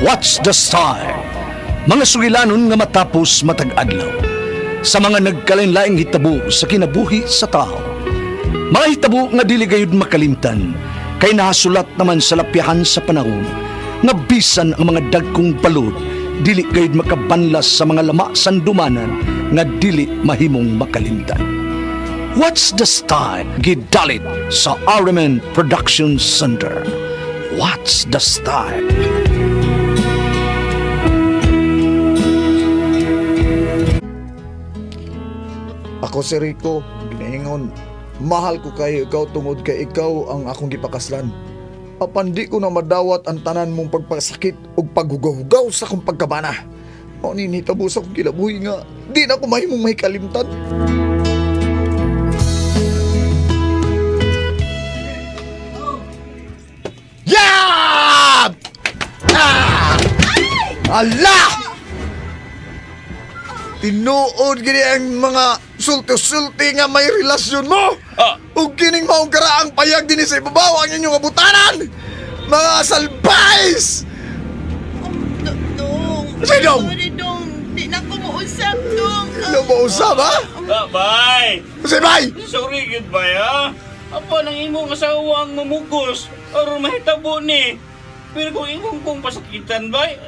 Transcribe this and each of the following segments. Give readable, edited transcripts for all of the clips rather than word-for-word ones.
What's the Style? Mga sugilanon nga matapos matag adlaw sa mga nagkalain-laing hitabo sa kinabuhi sa tao. Mga hitabo nga dili gayud makalimtan kay nahasulat naman sa lapyahan sa panahon nga bisan ang mga dagkong balod dili gayud makabanlas sa mga lama sandumanan nga dili mahimong makalimtan. What's the Style? Gidalit sa RMN Production Center. What's the Style? Ako si Rico, ginaingon. Mahal ko kayo ikaw tungod kay ikaw ang akong gipakaslan. Apan di ko na madawat ang tanan mong pagpasakit ug paghugaw-hugaw sa akong pagkabana. Mao ni nitabo sa akong kinabuhi nga di na ko mahimong may kalimtan. Yeah! Ah! Ala! Tinuod gini ang mga sulti-sulti nga may relasyon mo. Ah. Ug kining maong karaang payag dinhi sa ibabaw ang inyong abutanan. Mga salbays! Dong. Sige, Dong. Sorry, Dong. Di na ko mausap, Dong. Ano ba usab ha? Ah, bye! Say bye! Sorry, goodbye, ha? Apa nang imong asawa ang mamugos aron mahitabo ni. Pero kung imong kong pasakitan, bay,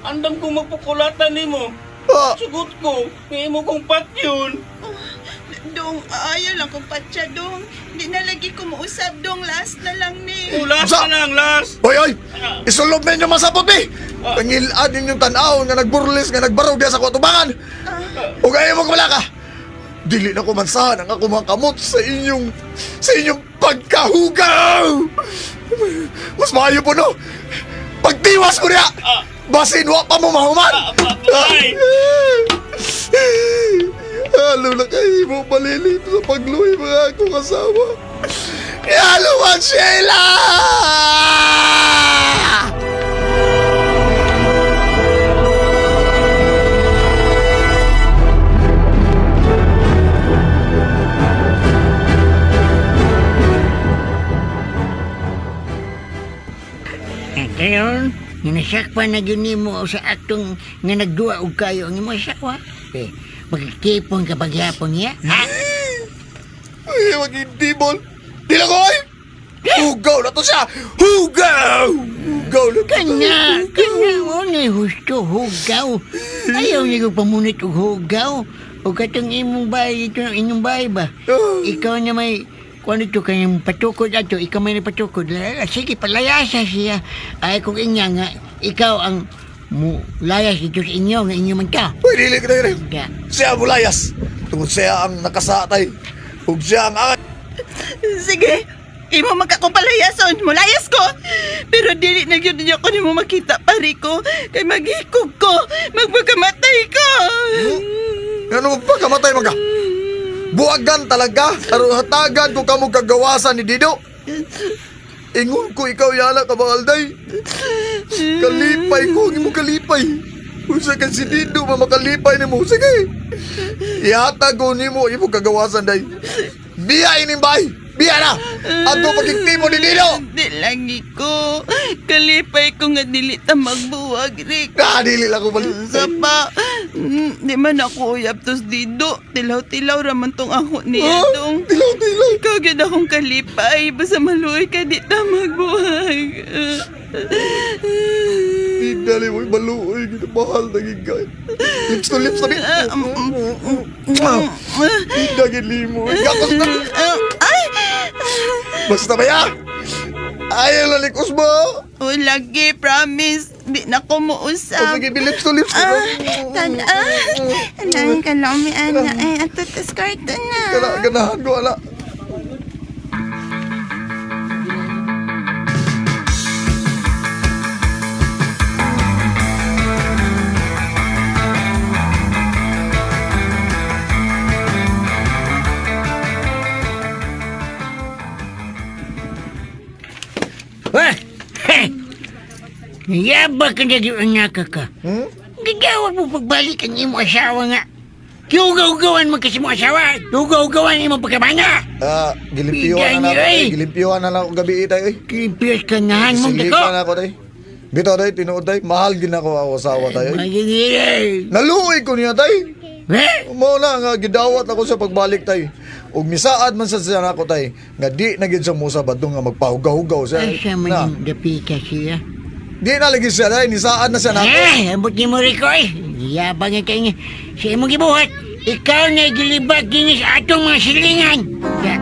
andam kong magpukulatan nimo. Ah. Sugot ko, nga imo kong patyon. Dong, ayaw lang kong patya, Dong. Di na lagi ko mausap, Dong. Last na lang ni. Oh, last Sa- na lang, last. Hoy, hoy! Isulob na inyong masapot eh! Pangilad ninyong tanaw nga nagburlis nga nagbarog diya sa kuwatubangan! Ug ayaw mo ka! Dili na ko mansahan ang akong mga kamot sa inyong pagkahugaw! Mas maayo po no! Pagtiwas ko niya! Basin wa pa mo mahuman! Ah, bye! Halo na kayo mo palilip sa pagluhi mga akong asawa. Halo, man, Sheila! Kayon, ninasakpan na gyud nimo sa atong nga nagduwa og kayo ang imong asawa. Eh, magkipon ka pagyapon niya, ha? Ay, maging demon. Di na ko, ay! Hugaw na to siya! Hugaw! Hugaw na to. Kana, kana mo na husto hugaw. Ayaw niya ko pamunit og hugaw. O katong imong bahay ito inyong bahay ba? Ikaw na may kuan ito kayong patukod ato, ikaw may napatukod. Lala, sige, palayasa siya. Ay kung inya nga, ikaw ang mu layas dito sa inyo, nga inyo man ka. Uy, dili ka na yun. Ya. Siya mulayas. Tungod siya ang nakasatay. Ug siya ang angay. Sige. Imo magkakumpalayason. Mulayas ko. Pero dili na gyud ninyo ko nimo makita, pare ko. Kay maghikog ko. Magpagkamatay ko. Ano magpakamatay man ka? Buwagan talaga. Aron hatagan ko kamo kagawasan ni Dido. Ingon ko ikaw yana ka Alday. Kalipay ko ang imong kalipay. Unsa kan si Dido ma makalipay nimo. Sige. Ihatag ko nimo imong kagawasan day. Biya ining bay. Biya na. Ato pagigtimo ni Dido. Di lagi ko. Kalipay ko nga dili ta magbuwag, Rick. Ah, dili lang ko balik. Sa pa, di man ako uyab tos dido. Tilaw-tilaw raman tong ako niya Ah, dong. Tilaw-tilaw. Ikaw gyud akong kalipay. Basta maluoy ka, di ta magbuwag. Di dali mo maluoy ginamahal na gigay. Lips to lips na bi. Di na gilimo. Gakos na. Ay! Basta ba ya? Ayaw lang likos mo. O lagi, promise. Di na ko O muusap. sige, bi, lips to lips. Ah, tan ah. Alang ka lang, mi ana. Ay, ato tas kwarto na. Gana, ganahan ko, ala. Wah! Heh! Yaba ka na di anak ka. Hmm? Gagawag mo pagbalik ang imong asawa nga. Hugaw-hugawan man kasi mo asawa. Hugaw-hugawan imong pagkamana. Ah, gilimpiyuhan na lang ako. Bigay niyo, eh. eh. Gilimpiyuhan na lang ako gabi tayo. Eh. Kipios ka nahan mong dako. Silipan na ako tayo. Bitaw day, tinuod day, mahal gid na ko ako asawa tay. Magigilay. Naluoy ko niya tay. Eh? Mao na nga gidawat ako sa pagbalik tay. Ug misaad man sa siya nako tay, nga di na gid sa musa badong nga magpahugaw-hugaw siya. Asa Na, man yung dapita siya? di na lagi siya day, nisaad na siya nako. Eh, ambot ni mo Rico eh. Yabang nga kayo sa imong gibuhat. Ikaw na gilibak din sa atong mga silingan. Ya.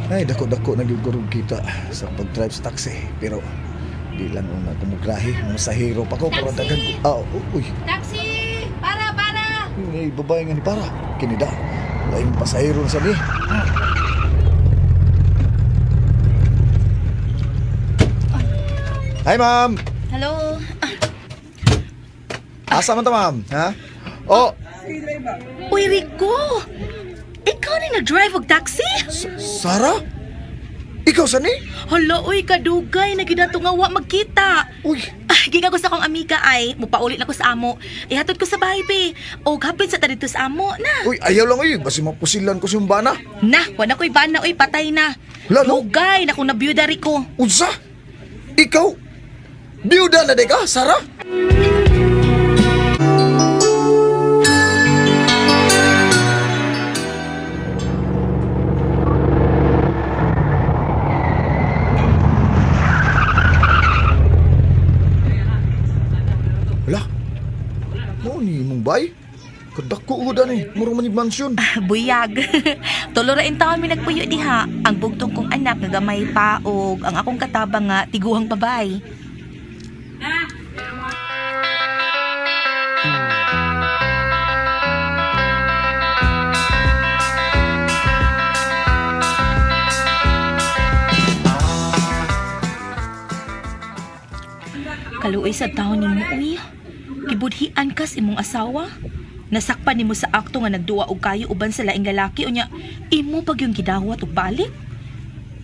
Ay, dako-dako na gyud ko kita sa pag-drive sa taxi. Pero di lang una kumugrahe, masahero pa ko pero daghan ko. Ah, uy, Taxi! Para, para! may babae nga ni para. Kinida. Laing pasahero na sabi. Hi, ma'am. Hello? Asa man ta, ma'am? Ha? Oh, Uy, Rico! Ikaw na nag-drive og taxi? Sarah? Ikaw sa ni? Hala, uy, kadugay. Naginato nga wa magkita. Uy, Ah, giga ko sa akong amiga ay, mupaulit na ko sa amo. Ihatod ko sa bahay, be. O hapit sa ta dito sa amo, na. uy, ayaw lang uy. Basi mapusilan ko siyang bana. Na, wala ko'y bana, uy, patay na. Hala, no? Dugay na kung nabiyuda, Rico. Unsa? Ikaw? Biyuda na di ka, Sarah? Wala. Mo ni imong bay? Kadako ko ni, murong manig mansyon. Ah, buyag. Tulo ra taon mi nagpuyo diha. Ang bugtong kong anak nga gamay pa og ang akong katabang nga tiguhang babay. Kaluoy sa taon nimo uy. Gibudhian kas imong asawa. Nasakpan nimo sa akto nga nagduwa og kayo uban sa laing lalaki unya imo pag yung gidawat og balik.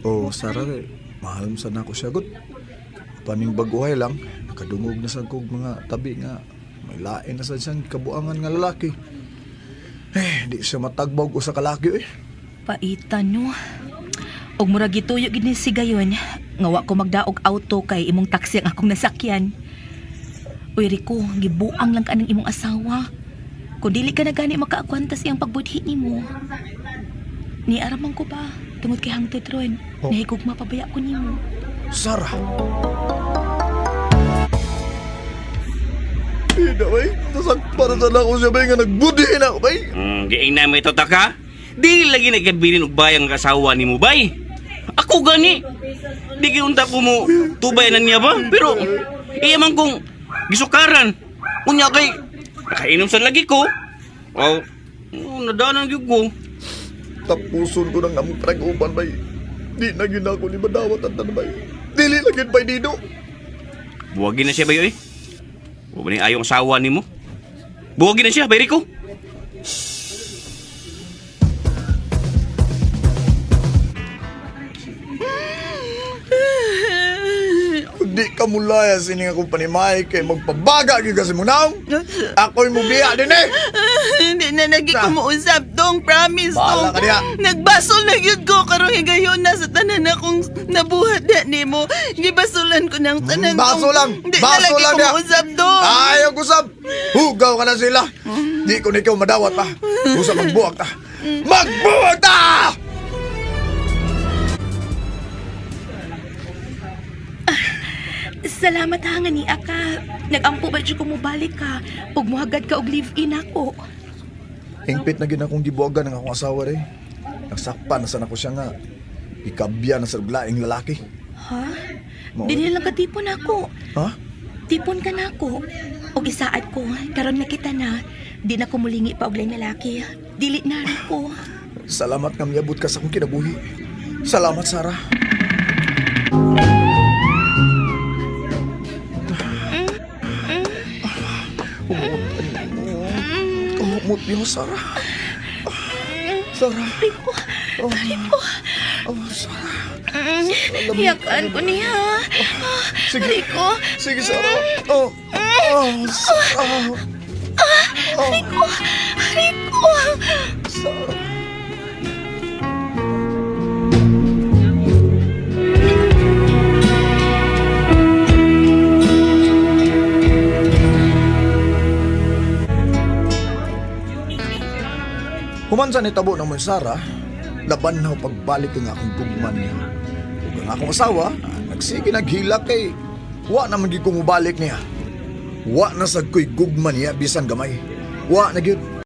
Oh, Sarah, eh, mahal mo sana ako siya, god. Paning baguhay lang, nakadungog na sa kog mga tabi nga may lain na sa siyang kabuangan nga lalaki. Eh, di siya matagbog usa ka laki eh. Paita no. Og murag gituyo gid ni si gayon. Nga wa ko magdaog auto kay imong taxi ang akong nasakyan. Uy Rico, gibuang lang ka ng imong asawa. Kung dili ka na gani makaakwanta sa iyang pagbudhi nimo. Ni aramang ko ba tungod kay hangtod ron. Oh. Nahigugma pabaya ko nimo. Sarah. Hindi bay, nasakpan na sana ako siya bay nga nagbudhi na ako bay. Giing na may totaka. Di lagi nagkabilin og bayang kasawa ni mo bay. Ako gani. Di giunta ko mo tubay na niya ba? Pero iya man kong gisukaran. Unya kay nakainom sa lagi ko. Oh, nadanan gyud ko. Tapuson ko ng among panag-uban bay. Di na gyud ako ni madawat ang tanan bay. Dili na gyud bay dino. Buwagin na siya bayo eh. Wa ba ni ayong asawa nimo? Buwagin na siya, bay Rico. Di ka mulaya sini akong panimay kay magpabaga gyud kasi mo naong. Ako'y mubiya din eh. Hindi na lagi ko muusap dong, promise Bahala dong. ka diha. Nagbasol na gyud ko karong higayon na sa tanan akong nabuhat na nimo. Gibasulan ko ng tanan Baso dong. lang. Di na Baso lagi lang ko diha. muusap dong. Ayaw kusab. Hugaw ka na sila. Di ko na ikaw madawat pa. Usa magbuwag ta. Magbuwag ta! Salamat ha nga ni Aka. Nagampo ba jud ko mobalik ka ug mohagat ka og live-in ako. Hingpit na gid akong gibuwagan ang akong asawa rin. Nasakpan na sana ko siya nga. Ikabya na sa laing lalaki. Ha? Mao. Dili lang ka tipon ako. Ha? Tipon ka na ako. Og isaad ko, karon nakita na, di na ko mulingi pa og laing lalaki. Dili na rin ko. Salamat nga miyabot ka sa akong kinabuhi. Salamat, Sarah. Kamot niyo, Sarah. Sarah. Rico, Oh, Rico. oh, Sarah. Hiyakaan ko niya. Sige. Rico. Sige, Sarah. Oh, oh, Sarah. Oh, Rico. Rico. Sarah. Human sa nitabo ng Sarah, laban na ho pagbalik ang akong gugman niya. Ug ang akong asawa, nagsige naghilak kay wa naman gyud ko mobalik niya. Wa na sad ko'y gugma niya bisan gamay. Wa na gyud.